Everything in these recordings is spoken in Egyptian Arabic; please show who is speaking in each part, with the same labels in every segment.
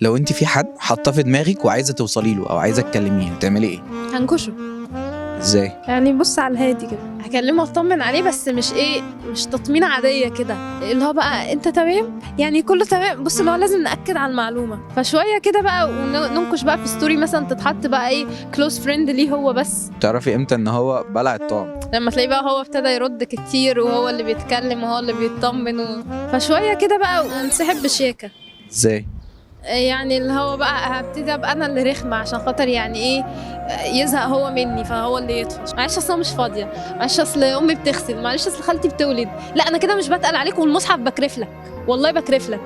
Speaker 1: لو انت في حد حاطاه في دماغك وعايزه توصلي له او عايزه تكلميه هتعملي ايه؟
Speaker 2: هنكشه.
Speaker 1: ازاي؟
Speaker 2: يعني بص على الهادي كده، هكلمه اطمن عليه، بس مش ايه، مش تطمينه عادية كده اللي هو بقى انت تمام يعني كله تمام. بص اللي هو لازم ناكد على المعلومة، فشوية كده بقى وننكش بقى في story مثلا تتحط بقى ايه close friend ليه هو بس.
Speaker 1: تعرفي امتى ان هو بلع الطعم؟
Speaker 2: لما تلاقيه بقى هو ابتدى يرد كتير وهو اللي بيتكلم وهو اللي بيطمن فشوية كده بقى ونسحب بشياكه.
Speaker 1: ازاي؟
Speaker 2: يعني اللي هو بقى هبتدي ابقى انا اللي رخمة عشان خاطر يعني ايه يزهق هو مني، فهو اللي يطفش. معلش اصل انا مش فاضية، معلش اصل امي بتغسل، معلش اصل خالتي بتولد. لا انا كده مش بتقل عليك والمصحف بكرف لك، والله بكرف لك.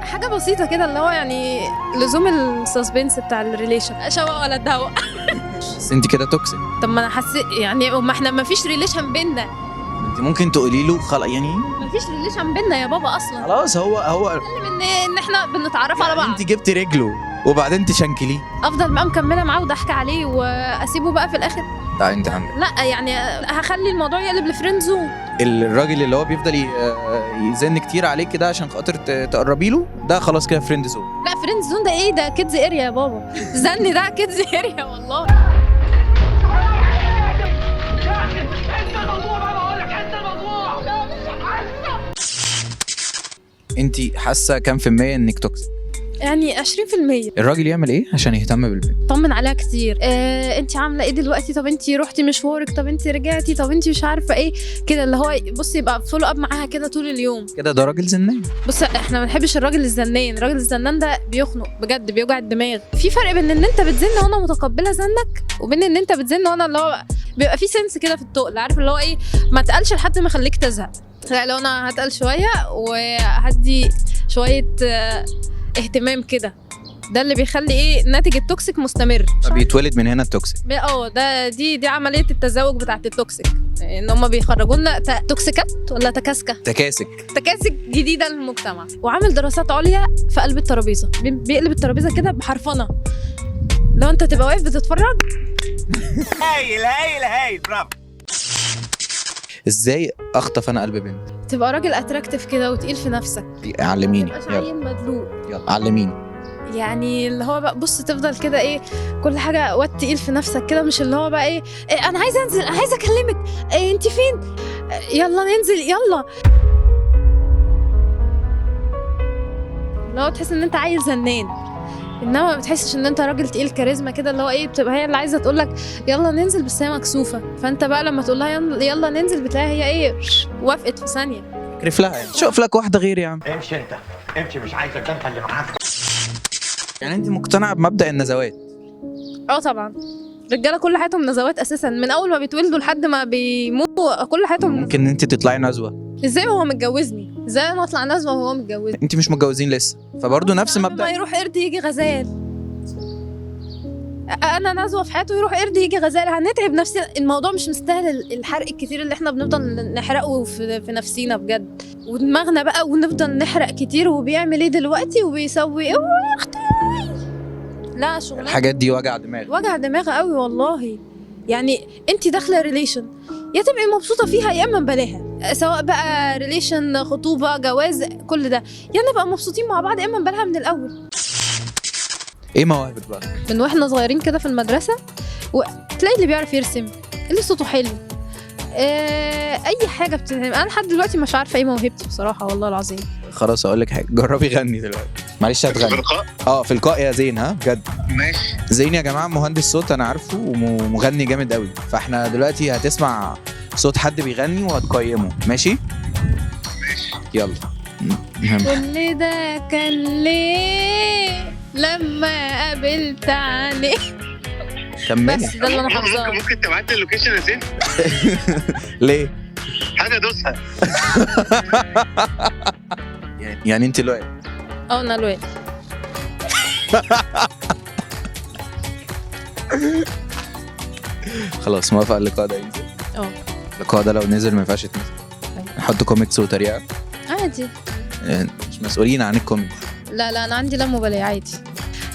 Speaker 2: حاجة بسيطة كده اللي هو يعني لزوم ال suspense بتاع ال relation، اشوق ولا اتدوق.
Speaker 1: بس انت كده toxic.
Speaker 2: طب ما انا حسيت يعني ما احنا ما فيش relation بينا.
Speaker 1: انت ممكن تقولي له خلاص يعني
Speaker 2: ما فيش relation بينا يا بابا اصلا.
Speaker 1: خلاص هو
Speaker 2: ان احنا بنتعرف على بعض.
Speaker 1: انت جبتي رجله وبعدين تشنكليه.
Speaker 2: افضل بقى مكملة معاه وضحك عليه واسيبه بقى في الاخر؟
Speaker 1: لا انت عندك
Speaker 2: لا يعني هخلي الموضوع يقلب ل friend zone.
Speaker 1: الراجل اللي هو بيفضل يزن كتير عليك كده عشان خاطر تقربي له، ده خلاص كده friend zone.
Speaker 2: لا friend zone ده ايه؟ ده kids area يا بابا. زن ده kids area والله.
Speaker 1: انت حاسه كام في المية انك toxic؟
Speaker 2: يعني 20%.
Speaker 1: الراجل يعمل ايه عشان يهتم بالبنت؟
Speaker 2: طمن عليها كتير. انت عامله ايه دلوقتي؟ طب انت روحتي مشوارك؟ طب انت رجعتي؟ طب انت مش عارفه ايه كده، اللي هو بصي يبقى follow up معاها كده طول اليوم
Speaker 1: كده. ده راجل زنان.
Speaker 2: بص احنا ما بنحبش الراجل الزنان، الراجل الزنان ده بيخنق بجد، بيوجع الدماغ. في فرق بين ان انت بتزن وانا متقبله زنك، وبين ان انت بتزن وانا اللي هو بيبقى في sense كده في التقل، عارف اللي هو ايه، ما تقلش لحد ما يخليك تزهق. لا لو انا هتقل شوية وهدي شوية اهتمام كده، ده اللي بيخلي ايه ناتج ال toxic مستمر.
Speaker 1: بيتولد من هنا ال toxic.
Speaker 2: اه ده دي عملية التزاوج بتاعه ال toxic، ان هم بيخرجوا لنا توكسيكات ولا تكاسكه،
Speaker 1: تكاسك،
Speaker 2: تكاسك جديدة للمجتمع. وعامل دراسات عليا في قلب الترابيزة، بيقلب الترابيزة كده بحرفنه. لو انت تبقى واقف بتتفرج.
Speaker 3: هايل هايل هايل، برافو.
Speaker 1: ازاي اخطف انا قلب بنت؟
Speaker 2: تبقى راجل attractive كده وتقيل في نفسك.
Speaker 1: علميني.
Speaker 2: يلا مدلوق.
Speaker 1: يلا علميني.
Speaker 2: يعني اللي هو بقى بص تفضل كده ايه كل حاجة واد تقيل في نفسك كده، مش اللي هو بقى ايه انا عايزه انزل، انا عايزه اكلمك، إيه انت فين، يلا ننزل يلا. اللي هو تحس ان انت عايز زنان، انما ما بتحسش ان انت راجل تقيل كاريزما كده، اللي هو ايه بتبقى هي اللي عايزه تقول لك يلا ننزل بس هي مكسوفه، فانت بقى لما تقول لها يلا ننزل بتلاقيها هي ايه وافقت في ثانية.
Speaker 1: اكرف لها يعني، شوف لك واحدة غير يا عم.
Speaker 3: امشي انت، امشي، مش عايزك، ده انت اللي معاك.
Speaker 1: يعني انت مقتنعة بمبدا النزوات؟
Speaker 2: اه طبعا، الرجالة كل حياتهم نزوات اساسا، من اول ما بيتولدوا لحد ما بيموتوا كل حياتهم.
Speaker 1: ممكن ان انت تطلعي نزوة؟
Speaker 2: ازاي وهو متجوزني؟ ازاي انا اطلع نزوة وهو متجوزني؟
Speaker 1: انت مش متجوزين لسه، فبرضه نفس مبدا.
Speaker 2: ما يروح قرد يجي غزال، انا نزوة في حياته يروح قرد يجي غزال، هنتعب نفسنا. الموضوع مش مستاهل الحرق الكتير اللي احنا بنفضل نحرقه في نفسينا بجد، ودماغنا بقى، ونفضل نحرق كتير وبيعمل ايه دلوقتي وبيسوي ايه واختي. لا شغلانة
Speaker 1: الحاجات دي وجع دماغ،
Speaker 2: وجع دماغ قوي والله. يعني انت داخله relation يا تبقي مبسوطة فيها يا اما بلاها، سواء بقى relation خطوبه جواز كل ده، يا نبقى مبسوطين مع بعض يا اما بلاها من الاول.
Speaker 1: ايه مواهبك بقى؟
Speaker 2: من واحنا صغيرين كده في المدرسة وتلاقي اللي بيعرف يرسم، اللي صوته حلو، اي حاجة بتتعمل. انا لحد دلوقتي مش عارفه ايه موهبتي بصراحة والله العظيم.
Speaker 1: خلاص اقول لك حاجة، جربي غني دلوقتي. معلش هتغني
Speaker 4: في لقاء؟
Speaker 1: اه في لقاء يا زين. ها بجد؟
Speaker 4: ماشي.
Speaker 1: زين يا جماعة مهندس صوت انا عارفه ومغني جامد قوي، فاحنا دلوقتي هتسمع صوت حد بيغني وهتقيمه. ماشي؟
Speaker 4: ماشي
Speaker 1: يلا.
Speaker 2: كل ده كان ليه لما قابلت عيني.
Speaker 1: كملي.
Speaker 2: بس ده اللي انا حافظاه.
Speaker 4: ممكن تبعت لي ال location يا زين؟
Speaker 1: ليه؟
Speaker 4: حاجة ادوسها.
Speaker 1: يعني انت لويل؟
Speaker 2: اه انا لويل.
Speaker 1: خلاص موافقة اللقاء ده ينزل؟
Speaker 2: اه
Speaker 1: اللقاء ده لو نزل ما ينفعش يتنزل. نحط كوميكس وتريقه
Speaker 2: عادي،
Speaker 1: مش مسؤولين عن الكوميكس.
Speaker 2: لا لا انا عندي لا مبالاة، عادي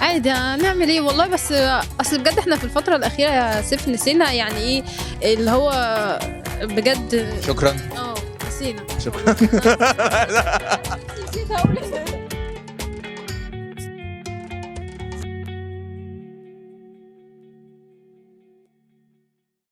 Speaker 2: عادي هنعمل ايه والله. بس اصل بجد احنا في الفترة الاخيرة يا سيف نسينا يعني ايه اللي هو بجد.
Speaker 1: شكرا.
Speaker 2: اه نورتينا.
Speaker 1: شكرا.
Speaker 2: نسيت اقول.